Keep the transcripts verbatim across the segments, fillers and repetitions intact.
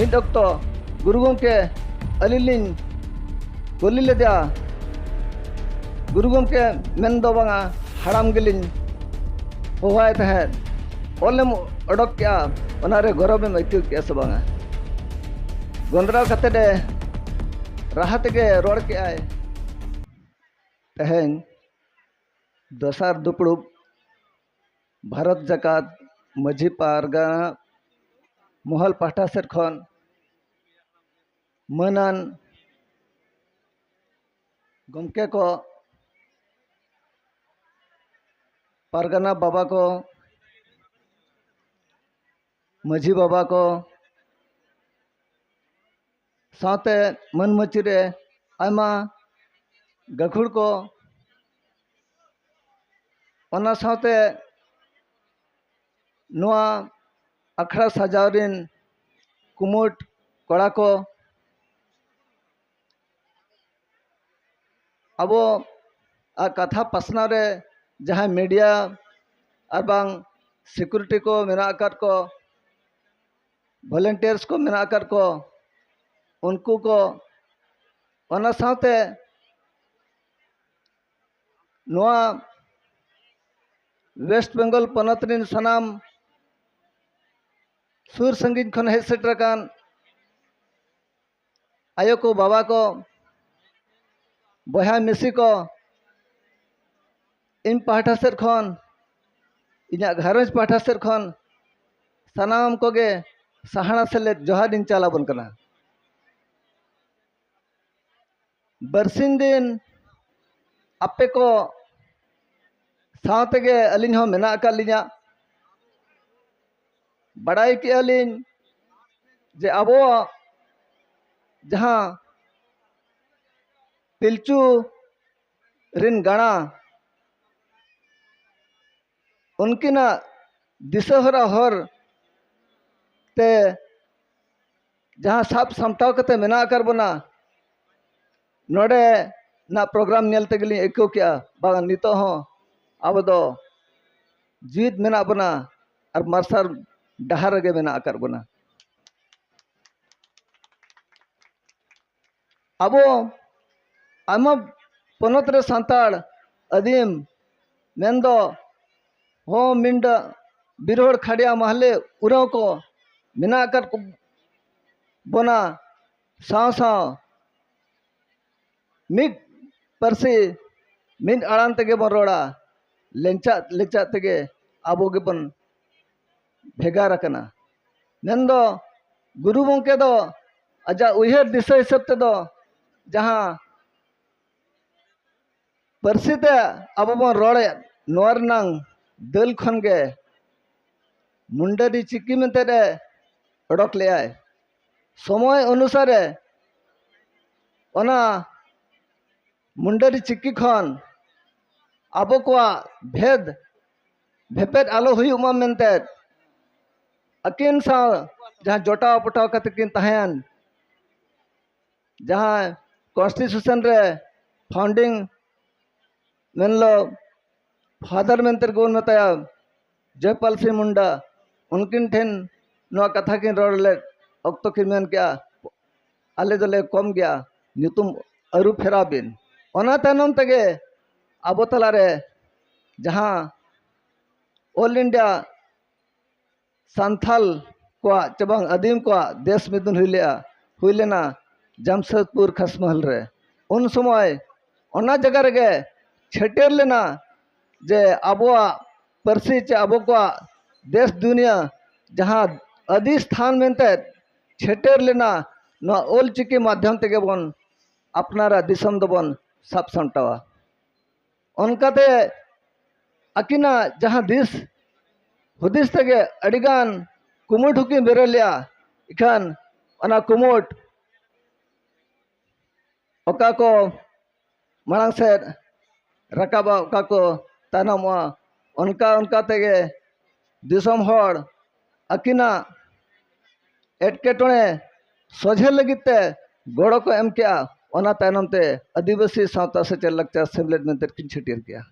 ᱢᱤᱫ ᱚᱠᱛᱚ ᱜᱩᱨᱩ ᱜᱚᱢᱠᱮ ᱟᱹᱞᱤᱧ ᱞᱤᱧ ᱠᱩᱞᱤ ᱞᱮᱫᱮᱭᱟ, ᱜᱩᱨᱩ ᱜᱚᱢᱠᱮ ᱢᱮᱱ ᱫᱚ ᱵᱟᱝᱟ, ᱦᱟᱲᱟᱢ ᱜᱮᱞᱤᱧ ᱦᱚᱦᱚᱣᱟᱭ ᱛᱟᱦᱮᱸᱫ, "ᱚᱞᱮᱢ ᱚᱰᱚᱠ ᱠᱮᱜᱼᱟ, ᱚᱱᱟᱨᱮ ᱜᱚᱨᱚᱵᱮᱢ ᱟᱹᱭᱠᱟᱹᱣ ᱠᱮᱜᱼᱟ ᱥᱮ ᱵᱟᱝᱟ?" ᱜᱚᱸᱫᱽᱨᱟᱣ ᱠᱟᱛᱮᱫ ᱮ ᱨᱟᱦᱟ ᱛᱮᱜᱮ ᱨᱚᱲ ᱠᱮᱜᱼᱟᱭ ᱛᱮᱦᱮᱧ ᱫᱚᱥᱟᱨ ᱫᱩᱯᱲᱩᱵ ᱵᱷᱟᱨᱚᱛ ᱡᱟᱠᱟᱛ ᱢᱟᱹᱡᱷᱤ ᱯᱟᱨᱜᱟᱱᱟ ᱢᱚᱦᱚᱞ ᱯᱟᱦᱴᱟ ᱥᱮᱫ ᱠᱷᱚᱱ ᱢᱟᱹᱱᱟᱱ ᱜᱚᱢᱠᱮ ᱠᱚ, ᱯᱟᱨᱜᱟᱱᱟ ᱵᱟᱵᱟ ᱠᱚ, ᱢᱟᱹᱡᱷᱤ ᱵᱟᱵᱟ ᱠᱚ, ᱥᱟᱶᱛᱮ ᱢᱟᱹᱱ ᱢᱟᱹᱪᱤ ᱨᱮ ᱟᱭᱢᱟ ᱜᱟᱹᱠᱷᱩᱲ ᱠᱚ, ᱚᱱᱟ ᱥᱟᱶᱛᱮ ᱱᱚᱣᱟ ᱟᱠᱷᱲᱟ ᱥᱟᱡᱟᱣ ᱨᱤᱱ ᱠᱩᱢᱩᱴ ᱠᱚᱲᱟ ᱠᱚ, ᱟᱵᱚ ᱟᱜ ᱠᱟᱛᱷᱟ ᱯᱟᱥᱱᱟᱣ ᱨᱮ ᱡᱟᱦᱟᱸᱭ ᱢᱤᱰᱤᱭᱟ ᱟᱨ ᱵᱟᱝ ᱥᱤᱠᱩᱨᱤᱴᱤ ᱠᱚ ᱢᱮᱱᱟᱜ ᱟᱠᱟᱫ ᱠᱚ, ᱵᱷᱚᱞᱮᱱᱴᱤᱭᱟᱨᱥ ᱠᱚ ᱢᱮᱱᱟᱜ ᱟᱠᱟᱫ ᱠᱚ, ᱩᱱᱠᱩ ᱠᱚ, ᱚᱱᱟ ᱥᱟᱶᱛᱮ ᱱᱚᱣᱟ ᱳᱭᱮᱥᱴ ᱵᱮᱝᱜᱚᱞ ᱯᱚᱱᱚᱛ ᱨᱤᱱ ᱥᱟᱱᱟᱢ ᱥᱩᱨ ᱥᱟᱺᱜᱤᱧ ᱠᱷᱚᱱ ᱦᱮᱡ ᱥᱮᱴᱮᱨ ᱟᱠᱟᱱ ᱟᱭᱳ ᱠᱚ, ᱵᱟᱵᱟ ᱠᱚ, ᱵᱚᱭᱦᱟ ᱢᱤᱥᱤ ᱠᱚ, ᱤᱧ ᱯᱟᱦᱴᱟ ᱥᱮᱫ ᱠᱷᱚᱱ, ᱤᱧᱟᱹᱜ ᱜᱷᱟᱨᱚᱸᱡᱽ ᱯᱟᱦᱴᱟ ᱥᱮᱫ ᱠᱷᱚᱱ ᱥᱟᱱᱟᱢ ᱠᱚᱜᱮ ᱥᱟᱦᱟᱲᱟ ᱥᱮᱞᱮᱫ ᱡᱚᱦᱟᱨ ᱤᱧ ᱪᱟᱞ ᱟᱵᱚᱱ ᱠᱟᱱᱟ᱾ ᱵᱟᱨᱥᱤᱧ ᱫᱤᱱ ᱟᱯᱮ ᱠᱚ ᱥᱟᱶ ᱛᱮᱜᱮ ᱟᱹᱞᱤᱧ ᱦᱚᱸ ᱢᱮᱱᱟᱜ ᱟᱠᱟᱫ ᱞᱤᱧᱟ᱾ ᱵᱟᱲᱟᱭ ᱠᱮᱜᱼᱟ ᱞᱤᱧ ᱡᱮ ᱟᱵᱚᱣᱟᱜ ᱡᱟᱦᱟᱸ ᱯᱤᱞᱪᱩ ᱨᱤᱱ ᱜᱟᱬᱟ, ᱩᱱᱠᱤᱱᱟᱜ ᱫᱤᱥᱟᱹ ᱦᱚᱨᱟ ᱦᱚᱨ ᱛᱮ ᱡᱟᱦᱟᱸ ᱥᱟᱵ ᱥᱟᱢᱴᱟᱣ ᱠᱟᱛᱮ ᱢᱮᱱᱟᱜ ᱟᱠᱟᱫ ᱵᱚᱱᱟ, ᱱᱚᱰᱮ ᱱᱟᱜ ᱯᱨᱳᱜᱨᱟᱢ ᱧᱮᱞ ᱛᱮᱜᱮ ᱞᱤᱧ ᱟᱹᱭᱠᱟᱹᱣ ᱠᱮᱜᱼᱟ, ᱵᱟᱝ, ᱱᱤᱛᱚᱜ ᱦᱚᱸ ᱟᱵᱚ ᱫᱚ ᱡᱤᱣᱤᱫ ᱢᱮᱱᱟᱜ ᱵᱚᱱᱟ ᱟᱨ ᱢᱟᱨᱥᱟᱞ ᱰᱟᱦᱟᱨ ᱨᱮᱜᱮ ᱢᱮᱱᱟᱜ ᱟᱠᱟᱫ ᱵᱚᱱᱟ᱾ ᱟᱵᱚ ᱟᱭᱢᱟ ᱯᱚᱱᱚᱛ ᱨᱮ ᱥᱟᱱᱛᱟᱲ ᱟᱹᱫᱤᱢ ᱢᱮᱱᱫᱚ ᱦᱚᱸ ᱢᱤᱱᱰᱟ, ᱵᱤᱨᱦᱚᱲ, ᱠᱷᱟᱰᱭᱟ, ᱢᱟᱦᱞᱮ, ᱩᱨᱟᱸᱣ ᱠᱚ ᱢᱮᱱᱟᱜ ᱟᱠᱟᱫ ᱠᱚ ᱵᱚᱱᱟ᱾ ᱥᱟᱶ ᱥᱟᱶ ᱢᱤᱫ ᱯᱟᱹᱨᱥᱤ ᱢᱤᱫ ᱟᱲᱟᱝ ᱛᱮᱜᱮ ᱵᱚᱱ ᱨᱚᱲᱟ᱾ ᱞᱮᱱᱪᱟᱜ ᱞᱮᱱᱪᱟᱜ ᱛᱮᱜᱮ ᱟᱵᱚ ᱜᱮᱵᱚᱱ ᱵᱷᱮᱜᱟᱨ ᱟᱠᱟᱱᱟ᱾ ᱢᱮᱱᱫᱚ ᱜᱩᱨᱩ ᱜᱚᱢᱠᱮ ᱫᱚ ᱟᱡᱟᱜ ᱩᱭᱦᱟᱹᱨ ᱫᱤᱥᱟᱹ ᱦᱤᱥᱟᱹᱵ ᱛᱮᱫᱚ ᱡᱟᱦᱟᱸ ᱯᱟᱹᱨᱥᱤ ᱛᱮ ᱟᱵᱚ ᱵᱚᱱ ᱨᱚᱲᱮᱫ, ᱱᱚᱣᱟ ᱨᱮᱱᱟᱝ ᱫᱟᱹᱞ ᱠᱷᱚᱱ ᱜᱮ ᱢᱩᱱᱰᱟᱹᱨᱤ ᱪᱤᱠᱤ ᱢᱮᱱᱛᱮ ᱮ ᱚᱰᱚᱠ ᱞᱮᱫᱟᱭ᱾ ᱥᱚᱢᱚᱭ ᱚᱱᱩᱥᱟᱨᱮ ᱚᱱᱟ ᱢᱩᱱᱰᱟᱹᱨᱤ ᱪᱤᱠᱤ ᱠᱷᱚᱱ ᱟᱵᱚ ᱠᱚᱣᱟᱜ ᱵᱷᱮᱫ ᱵᱷᱮᱯᱮᱫ ᱟᱞᱚ ᱦᱩᱭᱩᱜ ᱢᱟ ᱢᱮᱱᱛᱮ ᱟᱹᱠᱤᱱ ᱥᱟᱶ ᱡᱟᱦᱟᱸ ᱡᱚᱴᱟᱣ ᱯᱚᱴᱟᱣ ᱠᱟᱛᱮ ᱠᱤᱱ ᱛᱟᱦᱮᱸᱭᱮᱱ, ᱡᱟᱦᱟᱸ ᱠᱚᱱᱥᱴᱤᱴᱤᱭᱩᱥᱚᱱ ᱨᱮ ᱯᱷᱟᱣᱩᱱᱰᱤᱝ ᱢᱮᱱᱞᱚ ᱯᱷᱟᱫᱟᱨ ᱢᱮᱱᱛᱮ ᱜᱮᱵᱚᱱ ᱢᱮᱛᱟᱭᱟ ᱡᱚᱭᱯᱟᱞ ᱥᱤᱝ ᱢᱩᱱᱰᱟ, ᱩᱱᱠᱤᱱ ᱴᱷᱮᱱ ᱱᱚᱣᱟ ᱠᱟᱛᱷᱟ ᱠᱤᱱ ᱨᱚᱲ ᱞᱮᱫ ᱚᱠᱛᱚ ᱠᱤᱱ ᱢᱮᱱ ᱠᱮᱜᱼᱟ, "ᱟᱞᱮ ᱫᱚᱞᱮ ᱠᱚᱢ ᱜᱮᱭᱟ, ᱧᱩᱛᱩᱢ ᱟᱹᱨᱩ ᱯᱷᱮᱨᱟᱣ ᱵᱤᱱ᱾" ᱚᱱᱟ ᱛᱟᱭᱱᱚᱢ ᱛᱮᱜᱮ ᱟᱵᱚ ᱛᱟᱞᱟᱨᱮ ᱡᱟᱦᱟᱸ ᱚᱞ ᱤᱱᱰᱤᱭᱟ ᱥᱟᱱᱛᱷᱟᱞ ᱠᱚᱣᱟᱜ ᱪᱮ ᱵᱟᱝ ᱟᱹᱫᱤᱢ ᱠᱚᱣᱟᱜ ᱫᱮᱥ ᱢᱤᱫᱩᱱ ᱦᱩᱭ ᱞᱮᱜᱼᱟ, ᱦᱩᱭ ᱞᱮᱱᱟ ᱡᱟᱢᱥᱮᱫᱽᱯᱩᱨ ᱠᱷᱟᱥᱢᱟᱦᱟᱞ ᱨᱮ᱾ ᱩᱱ ᱥᱚᱢᱚᱭ ᱚᱱᱟ ᱡᱟᱭᱜᱟ ᱨᱮᱜᱮ ᱪᱷᱟᱹᱴᱭᱟᱹᱨ ᱞᱮᱱᱟ ᱡᱮ ᱟᱵᱚᱣᱟᱜ ᱯᱟᱹᱨᱥᱤ ᱪᱮ ᱟᱵᱚ ᱠᱚᱣᱟᱜ ᱫᱮᱥ ᱫᱩᱱᱤᱭᱟᱹ ᱡᱟᱦᱟᱸ ᱟᱹᱫᱤ ᱥᱛᱷᱟᱱ ᱢᱮᱱᱛᱮ ᱪᱷᱟᱹᱴᱭᱟᱹᱨ ᱞᱮᱱᱟ, ᱱᱚᱣᱟ ᱚᱞ ᱪᱤᱠᱤ ᱢᱟᱫᱽᱫᱷᱚᱢ ᱛᱮᱜᱮ ᱵᱚᱱ ᱟᱯᱱᱟᱨᱟᱜ ᱫᱤᱥᱚᱢ ᱫᱚᱵᱚᱱ ᱥᱟᱵ ᱥᱟᱢᱴᱟᱣᱟ᱾ ᱚᱱᱠᱟᱛᱮ ᱟᱹᱠᱤᱱᱟᱜ ᱡᱟᱦᱟᱸ ᱫᱤᱥ ᱦᱩᱫᱤᱥ ᱛᱮᱜᱮ ᱟᱹᱰᱤᱜᱟᱱ ᱠᱩᱢᱩᱴ ᱦᱚᱸᱠᱤᱱ ᱵᱮᱨᱮᱫ ᱞᱮᱜᱼᱟ᱾ ᱤᱠᱷᱟᱹᱱ ᱚᱱᱟ ᱠᱩᱢᱩᱴ ᱚᱠᱟ ᱠᱚ ᱢᱟᱲᱟᱝ ᱥᱮᱫ ᱨᱟᱠᱟᱵᱟ, ᱚᱠᱟ ᱠᱚ ᱛᱟᱭᱱᱚᱢᱚᱜᱼᱟ, ᱚᱱᱠᱟ ᱚᱱᱠᱟ ᱛᱮᱜᱮ ᱫᱤᱥᱚᱢ ᱦᱚᱲ ᱟᱹᱠᱤᱱᱟᱜ ᱮᱴᱠᱮᱴᱚᱬᱮ ᱥᱚᱡᱷᱮ ᱞᱟᱹᱜᱤᱫ ᱛᱮ ᱜᱚᱲᱚ ᱠᱚ ᱮᱢ ᱠᱮᱜᱼᱟ᱾ ᱚᱱᱟ ᱛᱟᱭᱱᱚᱢ ᱛᱮ ᱟᱹᱫᱤᱵᱟᱹᱥᱤ ᱥᱟᱶᱛᱟ ᱥᱮᱪᱮᱫ ᱞᱟᱠᱪᱟᱨ ᱥᱮᱢᱞᱮᱫ ᱢᱮᱱᱛᱮ ᱠᱤᱱ ᱪᱷᱟᱹᱴᱭᱟᱹᱨ ᱠᱮᱜᱼᱟ᱾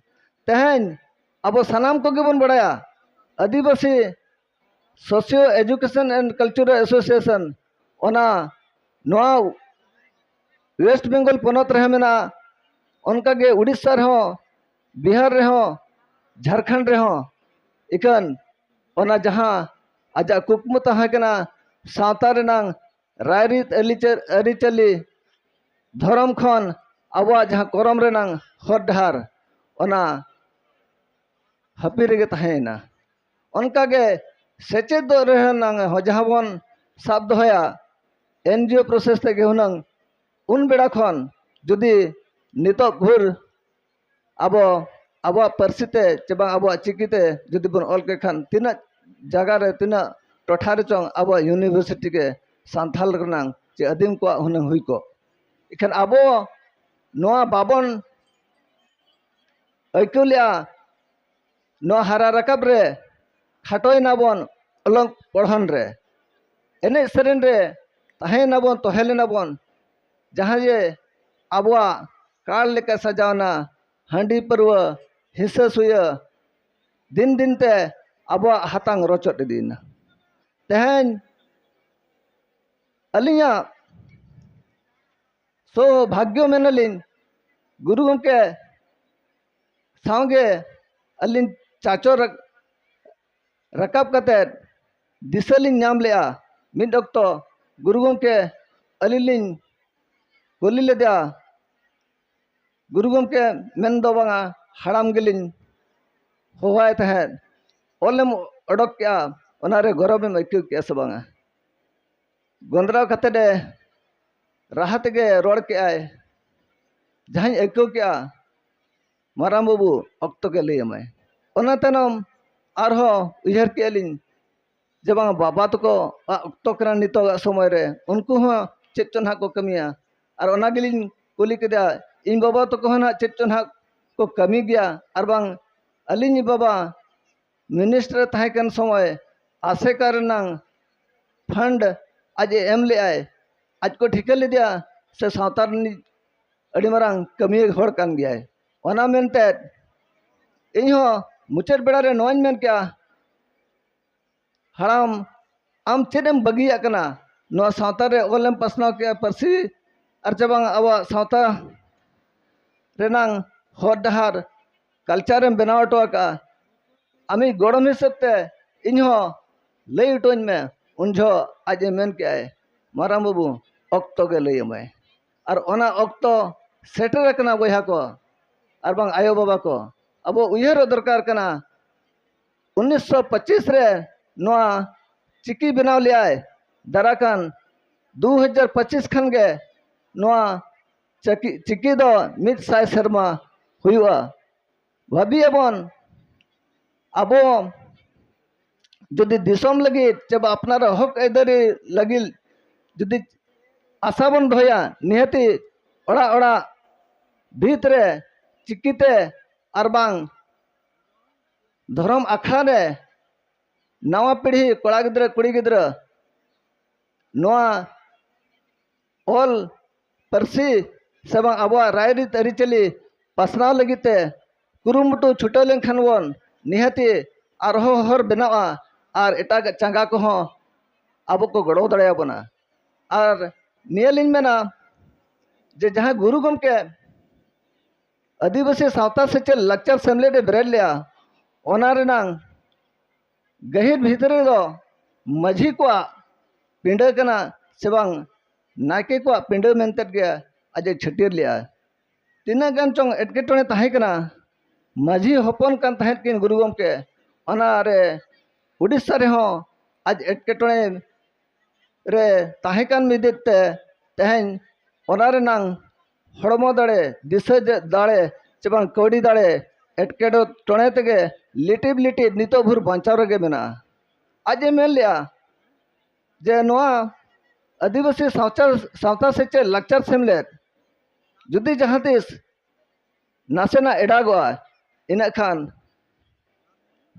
ᱛᱮᱦᱮᱧ ᱟᱵᱚ ᱥᱟᱱᱟᱢ ᱠᱚᱜᱮ ᱵᱚᱱ ᱵᱟᱲᱟᱭᱟ, ᱟᱹᱫᱤᱵᱟᱹᱥᱤ Socio Education and Cultural Association, ᱚᱱᱟ ᱱᱚᱣᱟ ᱳᱭᱮᱥᱴ ᱵᱮᱝᱜᱚᱞ ᱯᱚᱱᱚᱛ ᱨᱮᱦᱚᱸ ᱢᱮᱱᱟᱜᱼᱟ, ᱚᱱᱠᱟᱜᱮ ᱩᱲᱤᱥᱥᱟ ᱨᱮᱦᱚᱸ, ᱵᱤᱦᱟᱨ ᱨᱮᱦᱚᱸ, ᱡᱷᱟᱲᱠᱷᱚᱸᱰ ᱨᱮᱦᱚᱸ᱾ ᱤᱠᱷᱟᱹᱱ ᱚᱱᱟ ᱡᱟᱦᱟᱸ ᱟᱡᱟᱜ ᱠᱩᱠᱢᱩ ᱛᱟᱦᱮᱸ ᱠᱟᱱᱟ, ᱥᱟᱶᱛᱟ ᱨᱮᱱᱟᱝ ᱨᱟᱭᱨᱤᱛ ᱟᱹᱨᱤᱪᱟᱹ- ᱟᱹᱨᱤᱪᱟᱹᱞᱤ, ᱫᱷᱚᱨᱚᱢ ᱠᱷᱚᱱ ᱟᱵᱚᱣᱟᱜ ᱡᱟᱦᱟᱸ ᱠᱚᱨᱚᱢ ᱨᱮᱱᱟᱝ ᱦᱚᱨ ᱰᱟᱦᱟᱨ, ᱚᱱᱟ ᱦᱟᱹᱯᱤ ᱨᱮᱜᱮ ᱛᱟᱦᱮᱸᱭᱮᱱᱟ᱾ ᱚᱱᱠᱟᱜᱮ ᱥᱮᱪᱮᱫ ᱫᱚ ᱨᱮᱦᱚᱸ ᱱᱟᱝ ᱦᱚᱸ ᱡᱟᱦᱟᱸ ᱵᱚᱱ ᱥᱟᱵ ᱫᱚᱦᱚᱭᱟ, ᱮᱱ ᱡᱤ ᱳ ᱯᱨᱚᱥᱮᱥ ᱛᱮᱜᱮ ᱦᱩᱱᱟᱹᱝ ᱩᱱ ᱵᱮᱲᱟ ᱠᱷᱚᱱ ᱡᱩᱫᱤ ᱱᱤᱛᱚᱜ ᱵᱷᱳᱨ ᱟᱵᱚ ᱟᱵᱚᱣᱟᱜ ᱯᱟᱹᱨᱥᱤ ᱛᱮ ᱪᱮ ᱵᱟᱝ ᱟᱵᱚᱣᱟᱜ ᱪᱤᱠᱤ ᱛᱮ ᱡᱩᱫᱤ ᱵᱚᱱ ᱚᱞ ᱠᱮ ᱠᱷᱟᱱ, ᱛᱤᱱᱟᱹᱜ ᱡᱟᱭᱜᱟ ᱨᱮ, ᱛᱤᱱᱟᱹᱜ ᱴᱚᱴᱷᱟ ᱨᱮ ᱪᱚᱝ ᱟᱵᱚᱣᱟᱜ ᱤᱭᱩᱱᱤᱵᱷᱟᱨᱥᱤᱴᱤ ᱜᱮ ᱥᱟᱱᱛᱟᱲ ᱨᱮᱱᱟᱝ ᱪᱮ ᱟᱹᱫᱤᱢ ᱠᱚᱣᱟᱜ ᱦᱩᱱᱟᱹᱝ ᱦᱩᱭ ᱠᱚᱜ᱾ ᱮᱱᱠᱷᱟᱱ ᱟᱵᱚ ᱱᱚᱣᱟ ᱵᱟᱵᱚᱱ ᱟᱹᱭᱠᱟᱹᱣ ᱞᱮᱜᱼᱟ, ᱱᱚᱣᱟ ᱦᱟᱨᱟ ᱨᱟᱠᱟᱵ ᱨᱮ ᱠᱷᱟᱴᱚᱭᱮᱱᱟ ᱵᱚᱱ ᱚᱞᱚᱜ ᱯᱚᱲᱦᱚᱱ ᱨᱮ, ᱮᱱᱮᱡ ᱥᱮᱨᱮᱧ ᱨᱮ ᱛᱟᱦᱮᱸᱭᱮᱱᱟ ᱵᱚᱱ, ᱛᱚᱦᱮ ᱞᱮᱱᱟ ᱵᱚᱱ᱾ ᱡᱟᱦᱟᱸ ᱡᱮ ᱟᱵᱚᱣᱟᱜ ᱠᱟᱲ ᱞᱮᱠᱟ ᱥᱟᱡᱟᱣᱱᱟ, ᱦᱟᱺᱰᱤ ᱯᱟᱹᱨᱣᱟᱹ, ᱦᱤᱸᱥᱟᱹ ᱥᱩᱭᱟᱹ, ᱫᱤᱱ ᱫᱤᱱ ᱛᱮ ᱟᱵᱚᱣᱟᱜ ᱦᱟᱛᱟᱝ ᱨᱚᱪᱚᱫ ᱤᱫᱤᱭᱮᱱᱟ᱾ ᱛᱮᱦᱮᱧ ᱟᱹᱞᱤᱧᱟᱜ ᱥᱳᱵᱷᱟᱜᱽᱭᱚ ᱢᱮᱱᱟᱞᱤᱧ, ᱜᱩᱨᱩ ᱜᱚᱢᱠᱮ ᱥᱟᱶᱜᱮ ᱟᱹᱞᱤᱧ ᱪᱟᱪᱚ ᱨᱟ- ᱨᱟᱠᱟᱵ ᱠᱟᱛᱮᱫ ᱫᱤᱥᱟᱹ ᱞᱤᱧ ᱧᱟᱢ ᱞᱮᱜᱼᱟ᱾ ᱢᱤᱫ ᱚᱠᱛᱚ ᱜᱩᱨᱩ ᱜᱚᱢᱠᱮ ᱟᱹᱞᱤᱧ ᱞᱤᱧ ᱠᱩᱞᱤ ᱞᱮᱫᱮᱭᱟ, ᱜᱩᱨᱩ ᱜᱚᱢᱠᱮ ᱢᱮᱱ ᱫᱚ ᱵᱟᱝᱟ, ᱦᱟᱲᱟᱢ ᱜᱮᱞᱤᱧ ᱦᱚᱦᱚᱣᱟᱭ ᱛᱟᱦᱮᱸᱫ, ᱚᱞᱮᱢ ᱚᱰᱚᱠ ᱠᱮᱜᱼᱟ, ᱚᱱᱟᱨᱮ ᱜᱚᱨᱚᱵᱮᱢ ᱟᱹᱭᱠᱟᱹᱣ ᱠᱮᱜᱼᱟ ᱥᱮ ᱵᱟᱝᱟ? ᱜᱚᱸᱫᱽᱨᱟᱣ ᱠᱟᱛᱮᱫ ᱮ ᱨᱟᱦᱟ ᱛᱮᱜᱮ ᱨᱚᱲ ᱠᱮᱜᱼᱟᱭ, ᱡᱟᱦᱟᱸᱧ ᱟᱹᱭᱠᱟᱹᱣ ᱠᱮᱜᱼᱟ, ᱢᱟᱨᱟᱝ ᱵᱟᱹᱵᱩ ᱚᱠᱛᱚ ᱜᱮ ᱞᱟᱹᱭ ᱟᱢᱟᱭ᱾ ᱚᱱᱟ ᱛᱟᱭᱱᱚᱢ ᱟᱨᱦᱚᱸ ᱩᱭᱦᱟᱹᱨ ᱠᱮᱜᱼᱟ ᱞᱤᱧ ᱡᱮ ᱵᱟᱝ, ᱵᱟᱵᱟ ᱛᱟᱠᱚᱣᱟᱜ ᱚᱠᱛᱚ ᱠᱟᱱᱟ ᱱᱤᱛᱚᱜᱟᱜ ᱥᱚᱢᱚᱭ ᱨᱮ, ᱩᱱᱠᱩ ᱦᱚᱸ ᱪᱮᱫ ᱪᱚ ᱱᱟᱦᱟᱜ ᱠᱚ ᱠᱟᱹᱢᱤᱭᱟ᱾ ᱟᱨ ᱚᱱᱟ ᱜᱮᱞᱤᱧ ᱠᱩᱞᱤ ᱠᱮᱫᱟ, ᱤᱧ ᱵᱟᱵᱟ ᱛᱟᱠᱚ ᱦᱚᱸ ᱱᱟᱦᱟᱜ ᱪᱮᱫ ᱪᱚ ᱱᱟᱦᱟᱜ ᱠᱚ ᱠᱟᱹᱢᱤ ᱜᱮᱭᱟ, ᱟᱨ ᱵᱟᱝ ᱟᱹᱞᱤᱧ ᱵᱟᱵᱟ ᱢᱤᱱᱤᱥᱴᱟᱨ ᱮ ᱛᱟᱦᱮᱸ ᱠᱟᱱ ᱥᱚᱢᱚᱭ ᱟᱥᱮᱠᱟ ᱨᱮᱱᱟᱝ ᱯᱷᱟᱱᱰ ᱟᱡ ᱮ ᱮᱢ ᱞᱮᱜᱼᱟᱭ, ᱟᱡ ᱠᱚ ᱴᱷᱤᱠᱟᱹ ᱞᱮᱫᱮᱭᱟ ᱥᱮ ᱥᱟᱶᱛᱟ ᱨᱤᱱᱤᱡ ᱟᱹᱰᱤ ᱢᱟᱨᱟᱝ ᱠᱟᱹᱢᱤᱭᱟᱹ ᱦᱚᱲ ᱠᱟᱱ ᱜᱮᱭᱟᱭ᱾ ᱚᱱᱟ ᱢᱮᱱᱛᱮ ᱤᱧᱦᱚᱸ ᱢᱩᱪᱟᱹᱫ ᱵᱮᱲᱟ ᱨᱮ ᱱᱚᱣᱟᱧ ᱢᱮᱱ ᱠᱮᱜᱼᱟ, ᱦᱟᱲᱟᱢ, ᱟᱢ ᱪᱮᱫ ᱮᱢ ᱵᱟᱹᱜᱤᱭᱟᱜ ᱠᱟᱱᱟ? ᱱᱚᱣᱟ ᱥᱟᱶᱛᱟ ᱨᱮ ᱚᱞ ᱮᱢ ᱯᱟᱥᱱᱟᱣ ᱠᱮᱜᱼᱟ, ᱯᱟᱹᱨᱥᱤ ᱟᱨ ᱪᱮ ᱵᱟᱝ ᱟᱵᱚᱣᱟᱜ ᱥᱟᱶᱛᱟ ᱨᱮᱱᱟᱝ ᱦᱚᱨ ᱰᱟᱦᱟᱨ culture ᱮᱢ ᱵᱮᱱᱟᱣ ᱦᱚᱴᱚ ᱟᱠᱟᱫᱼᱟ, ᱟᱢᱤᱡ ᱜᱚᱲᱚᱢ ᱦᱤᱥᱟᱹᱵ ᱛᱮ ᱤᱧᱦᱚᱸ ᱞᱟᱹᱭ ᱦᱚᱴᱚᱧ ᱢᱮ᱾ ᱩᱱ ᱡᱚᱦᱚᱜ ᱟᱡ ᱮ ᱢᱮᱱ ᱠᱮᱜᱼᱟᱭ, "ᱢᱟᱨᱟᱝ ᱵᱟᱹᱵᱩ, ᱚᱠᱛᱚ ᱜᱮ ᱞᱟᱹᱭ ᱟᱢᱟᱭ᱾" ᱟᱨ ᱚᱱᱟ ᱚᱠᱛᱚ ᱥᱮᱴᱮᱨ ᱟᱠᱟᱱᱟ ᱵᱚᱭᱦᱟ ᱠᱚ ᱟᱨ ᱵᱟᱝ ᱟᱭᱳ ᱵᱟᱵᱟ ᱠᱚ, ᱟᱵᱚ ᱩᱭᱦᱟᱹᱨᱚᱜ ᱫᱚᱨᱠᱟᱨ ᱠᱟᱱᱟ᱾ ᱩᱱᱤᱥᱥᱚ ᱯᱚᱸᱪᱤᱥ ᱨᱮ ᱱᱚᱣᱟ ᱪᱤᱠᱤ ᱵᱮᱱᱟᱣ ᱞᱮᱜᱼᱟᱭ, ᱫᱟᱨᱟᱭ ᱠᱟᱱ ᱫᱩ ᱦᱟᱡᱟᱨ ᱯᱚᱸᱪᱤᱥ ᱠᱷᱟᱱ ᱜᱮ ᱱᱚᱣᱟ ᱪᱤᱠᱤ, ᱪᱤᱠᱤ ᱫᱚ ᱢᱤᱫ ᱥᱟᱭ ᱥᱮᱨᱢᱟ ᱦᱩᱭᱩᱜᱼᱟ᱾ ᱵᱷᱟᱹᱵᱤᱭᱟᱵᱚᱱ, ᱟᱵᱚ ᱡᱩᱫᱤ ᱫᱤᱥᱚᱢ ᱞᱟᱹᱜᱤᱫ ᱪᱮ ᱵᱟ ᱟᱯᱱᱟᱨᱟᱜ ᱦᱚᱠ ᱟᱹᱭᱫᱟᱹᱨᱤ ᱞᱟᱹᱜᱤᱫ ᱡᱩᱫᱤ ᱟᱥᱟ ᱵᱚᱱ ᱫᱚᱦᱚᱭᱟ, ᱱᱤᱦᱟᱹᱛᱤ ᱚᱲᱟᱜ ᱚᱲᱟᱜ ᱵᱷᱤᱛ ᱨᱮ ᱪᱤᱠᱤᱛᱮ ᱟᱨ ᱵᱟᱝ ᱫᱷᱚᱨᱚᱢ ᱟᱠᱷᱲᱟ ᱨᱮ ᱱᱟᱣᱟ ᱯᱤᱲᱦᱤ ᱠᱚᱲᱟ ᱜᱤᱫᱽᱨᱟᱹ, ᱠᱩᱲᱤ ᱜᱤᱫᱽᱨᱟᱹ ᱱᱚᱣᱟ ᱚᱞ ᱯᱟᱹᱨᱥᱤ ᱥᱮ ᱵᱟᱝ ᱟᱵᱚᱣᱟᱜ ᱨᱟᱭᱨᱤᱛ ᱟᱹᱨᱤᱪᱟᱹᱞᱤ ᱯᱟᱥᱱᱟᱣ ᱞᱟᱹᱜᱤᱫ ᱛᱮ ᱠᱩᱨᱩᱢᱩᱴᱩ ᱪᱷᱩᱴᱟᱹᱣ ᱞᱮᱱᱠᱷᱟᱱ ᱵᱚᱱ, ᱱᱤᱦᱟᱹᱛᱤ ᱟᱨᱦᱚᱸ ᱦᱚᱨ ᱵᱮᱱᱟᱣᱜᱼᱟ ᱟᱨ ᱮᱴᱟᱜ ᱪᱟᱸᱜᱟ ᱠᱚᱦᱚᱸ ᱟᱵᱚ ᱠᱚ ᱜᱚᱲᱚ ᱫᱟᱲᱮᱭᱟᱵᱚᱱᱟ᱾ ᱟᱨ ᱱᱤᱭᱟᱹ ᱞᱤᱧ ᱢᱮᱱᱟ ᱡᱮ ᱡᱟᱦᱟᱸ ᱜᱩᱨᱩ ᱜᱚᱢᱠᱮ ᱟᱹᱫᱤᱵᱟᱹᱥᱤ ᱥᱟᱶᱛᱟ ᱥᱮᱪᱮᱫ ᱞᱟᱠᱪᱟᱨ ᱥᱮᱢᱞᱮᱫ ᱮ ᱵᱮᱨᱮᱫ ᱞᱮᱜᱼᱟ, ᱚᱱᱟ ᱨᱮᱱᱟᱝ ᱜᱟᱹᱦᱤᱨ ᱵᱷᱤᱛᱨᱤ ᱨᱮᱫᱚ ᱢᱟᱹᱡᱷᱤ ᱠᱚᱣᱟᱜ ᱯᱤᱸᱰᱟᱹ ᱠᱟᱱᱟ ᱥᱮ ᱵᱟᱝ ᱱᱟᱭᱠᱮ ᱠᱚᱣᱟᱜ ᱯᱤᱸᱰᱟᱹ ᱢᱮᱱᱛᱮᱫ ᱜᱮ ᱟᱡ ᱮ ᱪᱷᱟᱹᱴᱭᱟᱹᱨ ᱞᱮᱜᱼᱟ᱾ ᱛᱤᱱᱟᱹᱜ ᱜᱟᱱ ᱪᱚᱝ ᱮᱴᱠᱮᱴᱚᱬᱮ ᱛᱟᱦᱮᱸ ᱠᱟᱱᱟ, ᱢᱟᱹᱡᱷᱤ ᱦᱚᱯᱚᱱ ᱠᱟᱱ ᱛᱟᱦᱮᱸᱫ ᱠᱤᱱ ᱜᱩᱨᱩ ᱜᱚᱢᱠᱮ, ᱚᱱᱟᱨᱮ ᱩᱰᱤᱥᱥᱟ ᱨᱮᱦᱚᱸ ᱟᱡ ᱮᱴᱠᱮᱴᱚᱬᱮ ᱨᱮ ᱛᱟᱦᱮᱸ ᱠᱟᱱ ᱢᱤᱫ ᱛᱮ ᱛᱮᱦᱮᱧ ᱚᱱᱟ ᱨᱮᱱᱟᱝ ᱦᱚᱲᱢᱚ ᱫᱟᱲᱮ, ᱫᱤᱥᱟᱹ ᱫᱟᱲᱮ ᱪᱮ ᱵᱟᱝ ᱠᱟᱹᱣᱰᱤ ᱫᱟᱲᱮ ᱮᱴᱠᱮᱴᱚᱬᱮ ᱛᱮᱜᱮ ᱞᱤᱴᱤᱵ ᱞᱤᱴᱤᱵ ᱱᱤᱛᱚᱜ ᱵᱷᱳᱨ ᱵᱟᱧᱪᱟᱣ ᱨᱮᱜᱮ ᱢᱮᱱᱟᱜᱼᱟ᱾ ᱟᱡ ᱮ ᱢᱮᱱ ᱞᱮᱜᱼᱟ ᱡᱮ ᱱᱚᱣᱟ ᱟᱹᱫᱤᱵᱟᱹᱥᱤ ᱥᱟᱶᱛᱟ, ᱥᱟᱶᱛᱟ ᱥᱮᱪᱮᱫ ᱞᱟᱠᱪᱟᱨ ᱥᱮᱢᱞᱮᱫ ᱡᱩᱫᱤ ᱡᱟᱦᱟᱸ ᱛᱤᱥ ᱱᱟᱥᱮᱱᱟᱜ ᱮᱰᱟᱜᱚᱜᱼᱟ, ᱤᱱᱟᱹᱜ ᱠᱷᱟᱱ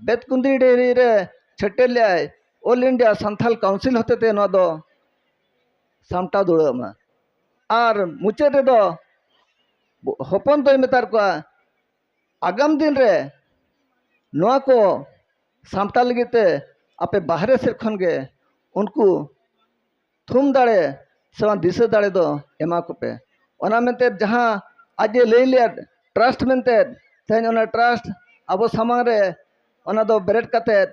ᱵᱮᱛᱠᱩᱸᱫᱽᱨᱤ ᱰᱮᱦᱨᱤ ᱨᱮ ᱪᱷᱟᱹᱴᱭᱟᱹᱨ ᱞᱮᱜᱼᱟᱭ All India Santhal Council ᱦᱚᱛᱮᱛᱮ ᱱᱚᱣᱟ ᱫᱚ ᱥᱟᱢᱴᱟᱣ ᱫᱩᱲᱟᱹᱣ ᱢᱟ᱾ ᱟᱨ ᱢᱩᱪᱟᱹᱫ ᱨᱮᱫᱚ ᱦᱚᱯᱚᱱ ᱫᱚᱭ ᱢᱮᱛᱟᱫ ᱠᱚᱣᱟ, ᱟᱜᱟᱢ ᱫᱤᱱ ᱨᱮ ᱱᱚᱣᱟ ᱠᱚ ᱥᱟᱢᱴᱟᱣ ᱞᱟᱹᱜᱤᱫ ᱛᱮ ᱟᱯᱮ ᱵᱟᱦᱨᱮ ᱥᱮᱫ ᱠᱷᱚᱱ ᱜᱮ ᱩᱱᱠᱩ ᱛᱷᱩᱢ ᱫᱟᱲᱮ, ᱥᱮ ᱵᱟᱝ ᱫᱤᱥᱟᱹ ᱫᱟᱲᱮ ᱫᱚ ᱮᱢᱟ ᱠᱚᱯᱮ᱾ ᱚᱱᱟ ᱢᱮᱱᱛᱮ ᱡᱟᱦᱟᱸ ᱟᱡ ᱮ ᱞᱟᱹᱭ ᱞᱮᱫ ᱴᱨᱟᱥᱴ ᱢᱮᱱᱛᱮ, ᱛᱮᱦᱮᱧ ᱚᱱᱟ ᱴᱨᱟᱥᱴ ᱟᱵᱚ ᱥᱟᱢᱟᱝ ᱨᱮ ᱚᱱᱟ ᱫᱚ ᱵᱮᱨᱮᱫ ᱠᱟᱛᱮᱫ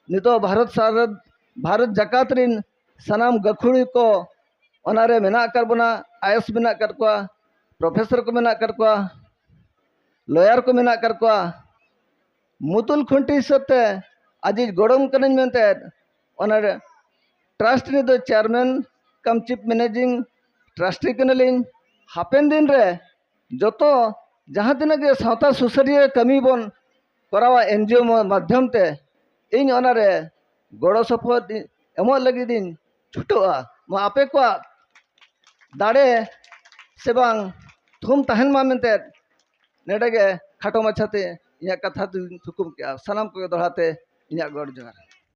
ᱱᱤᱛᱚᱜ ᱵᱷᱟᱨᱚᱛ ᱥᱟᱨ-, ᱵᱷᱟᱨᱚᱛ ᱡᱟᱠᱟᱛ ᱨᱤᱱ ᱥᱟᱱᱟᱢ ᱜᱟᱹᱠᱷᱩᱲᱤ ᱠᱚ ᱚᱱᱟᱨᱮ ᱢᱮᱱᱟᱜ ᱟᱠᱟᱫ ᱵᱚᱱᱟ, ᱟᱭᱮᱥ ᱢᱮᱱᱟᱜ ᱟᱠᱟᱫ ᱠᱚᱣᱟ, ᱯᱨᱚᱯᱷᱮᱥᱚᱨ ᱠᱚ ᱢᱮᱱᱟᱜ ᱟᱠᱟᱫ ᱠᱚᱣᱟ, ᱞᱚᱭᱟᱨ ᱠᱚ ᱢᱮᱱᱟᱜ ᱟᱠᱟᱫ ᱠᱚᱣᱟ᱾ ᱢᱩᱛᱩᱞ ᱠᱷᱩᱱᱴᱤ ᱦᱤᱥᱟᱹᱵ ᱛᱮ ᱟᱡᱤᱡ ᱜᱚᱲᱚᱢ ᱠᱟᱹᱱᱟᱹᱧ ᱢᱮᱱᱛᱮ ᱚᱱᱟ ᱴᱨᱟᱥᱴ ᱨᱤᱱᱤᱡ ᱫᱚ ᱪᱮᱭᱟᱨᱢᱮᱱ ᱠᱟᱢ ᱪᱤᱯ ᱢᱮᱱᱮᱡᱤᱝ ᱴᱨᱟᱥᱴᱤ ᱠᱟᱱᱟᱞᱤᱧ᱾ ᱦᱟᱯᱮᱱ ᱫᱤᱱ ᱨᱮ ᱡᱚᱛᱚ ᱡᱟᱦᱟᱸ ᱛᱤᱱᱟᱹᱜ ᱜᱮ ᱥᱟᱶᱛᱟ ᱥᱩᱥᱟᱹᱨᱤᱭᱟᱹ ᱠᱟᱹᱢᱤ ᱵᱚᱱ ᱠᱚᱨᱟᱣᱟ ᱮᱱᱡᱤᱳ ᱢᱟᱫᱽᱫᱷᱚᱢ ᱛᱮ, ᱤᱧ ᱚᱱᱟᱨᱮ ᱜᱚᱲᱚ ᱥᱚᱯᱚᱦᱚᱫ ᱮᱢᱚᱜ ᱞᱟᱹᱜᱤᱫ ᱤᱧ ᱪᱷᱩᱴᱟᱹᱜᱼᱟ᱾ ᱢᱟ ᱟᱯᱮ ᱠᱚᱣᱟᱜ ᱫᱟᱲᱮ ᱥᱮ ᱵᱟᱝ ᱛᱷᱩᱢ ᱛᱟᱦᱮᱱ ᱢᱟ ᱢᱮᱱᱛᱮ ᱱᱚᱰᱮ ᱜᱮ ᱠᱷᱟᱴᱚ ᱢᱟᱪᱷᱟᱛᱮ ᱤᱧᱟᱹᱜ ᱠᱟᱛᱷᱟ ᱫᱚᱧ ᱛᱷᱩᱠᱩᱢ ᱠᱮᱜᱼᱟ᱾ ᱥᱟᱱᱟᱢ ᱠᱚᱜᱮ ᱫᱚᱦᱲᱟ ᱛᱮ ᱤᱧᱟᱹᱜ ᱜᱚᱰ ᱡᱚᱦᱟᱨ᱾